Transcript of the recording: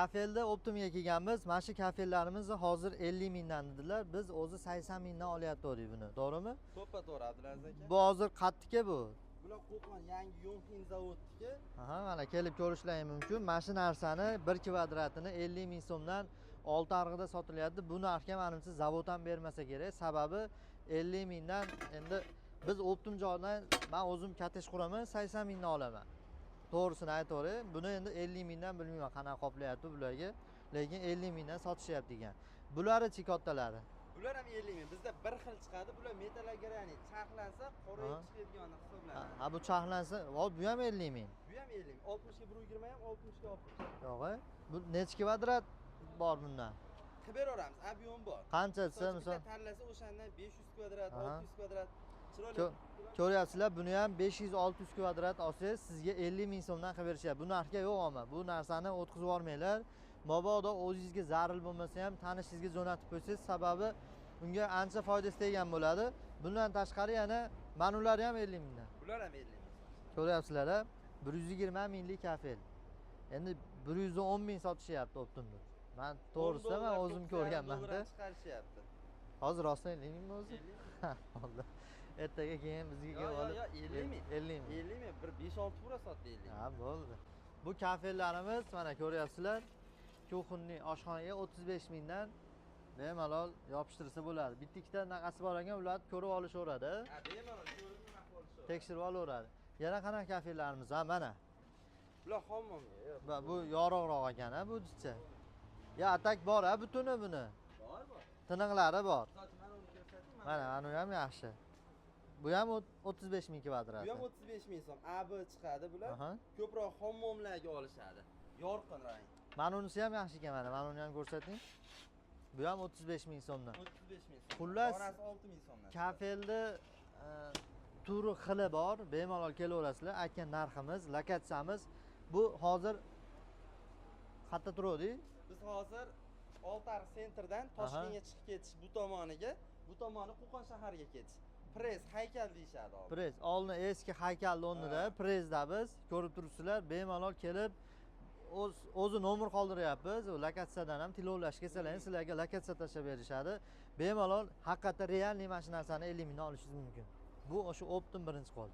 Kafelni оптом ga kelganmiz. Mana shu kafellarimizni hozir 50 mingdan dedilar. Biz o'zi 80 mingdan olyapti buni. To'g'rimi? To'ppa to'g'ri, Abdulaziz aka. Bu hozir qattiki bu? Bular Qo'qon yangi Yongxin zavodniki. Aha, mana kelib ko'rishlaring mumkin. Mana shu narsani 1 kvadratini 50 ming so'mdan 6 arg'ida sotilyapti. Bu narxga menimcha zavod ham bermasa kerak. Sababi 50 mingdan endi biz оптом joydan men o'zim katta ish quraman, 80 mingdan olaman. To'g'risini aytaveray. Buni endi 50 mingdan bilmayman qanaqa qoplayapti bularga, lekin 50 mingdan sotishyapti ekan. Bulari-chi kattalari? Bular ham 50 ming. Bizda bir xil chiqadi. Bular metallogranit, charxlansa qorayib chiqadigan hisoblanadi. Ha, bu charxlansa, bu ham 50 ming. Bu ham 50 ming. 60 ga 120 ham 60 ga 60. Yo'q, bu necha kvadrat bor bundan? Qilib beraveramiz, объём bor. Qancha desa, misol tanlasa o'shandan 500 kvadrat, 600 kvadrat chiroyli. Ko'ryapsizlar, buni ham 500-600 kvadrat olsangiz sizga 50 ming so'mdan qilib berishyapti. Bu narxga yo'q ammo bu narsani o'tkazib yubormanglar. Mabodo o'zingizga zarur bo'lmasa ham tanishingizga jo'natib qo'ysangiz, sababi unga ancha foydasi tegan bo'ladi. Bundan tashqari yana mana ular ham 50 mingdan. Bular ham 50 ming. Ko'ryapsizlar, 120 minglik kafel. Endi 110 ming sotishyapti оптом ni. Men to'g'risida men o'zim ko'rganman-da. Chiqarishyapti. Hozir rostdan 50 mingmi o'zi? Ha, bo'ldi. Ertaga keyin bizga kelib olib. Yo'q, 50 ming. 50 ming. 50 ming, bir 5-6 pura sotdi 50 ming. Ha, bo'ldi. Bu kafelarimiz mana ko'ryapsizlar. Kuxunning oshxonaga 35 mingdan bemalol yopishtirsa bo'ladi. Bitta ikkita naqasi bor ekan, ularni ko'rib olishaveradi. Ha, bemalol ko'rib nima qilishadi. Tekshirib olaveradi. Yana qanaqa kafelarimiz? Ha, mana. Bular hammomga. Bu yorug'roq ekan, ha, bu jicha. Ya atak bor, ha, butuni buni. Bor, bor. Tiniqlari bor. Mana uni ko'rsating. Mana, mana u ham yaxshi. Bu ham 35 ming kvadrat. Bu ham 35 ming so'm. AB chiqadi bular. Ko'proq hammomlarga olishadi. Yorqin rang. Mana unisi ham yaxshi ekan, mana. Mana uni ham ko'rsating. Bu ham 35 ming so'mdan. 35 ming so'm. Xullas, onasi 6 ming so'mdan. Kafelni turi xili bor, bemalol kelaverasizlar. Aytgan narximiz, lokatsiyamiz bu hozir qayerda turadi? Biz hozir Oltiariq sentrdan Toshkentga chiqib ketish bu tomoniga, bu tomoni Qo'qon shahariga ketish. Press haykal deyishadi hozir. Press, oldin eski haykalni o'rnida Pressda biz ko'rib turibsizlar, bemalol kelib o'zi nomer qoldiryapmiz. U lokatsiyadan ham tilovlashga kelsalar, sizlarga lokatsiya tashlab berishadi. Bemalol haqiqatda realniy mana shu narsani 50 mingdan olishingiz mumkin. Bu o'sha оптом birinchi qo'l.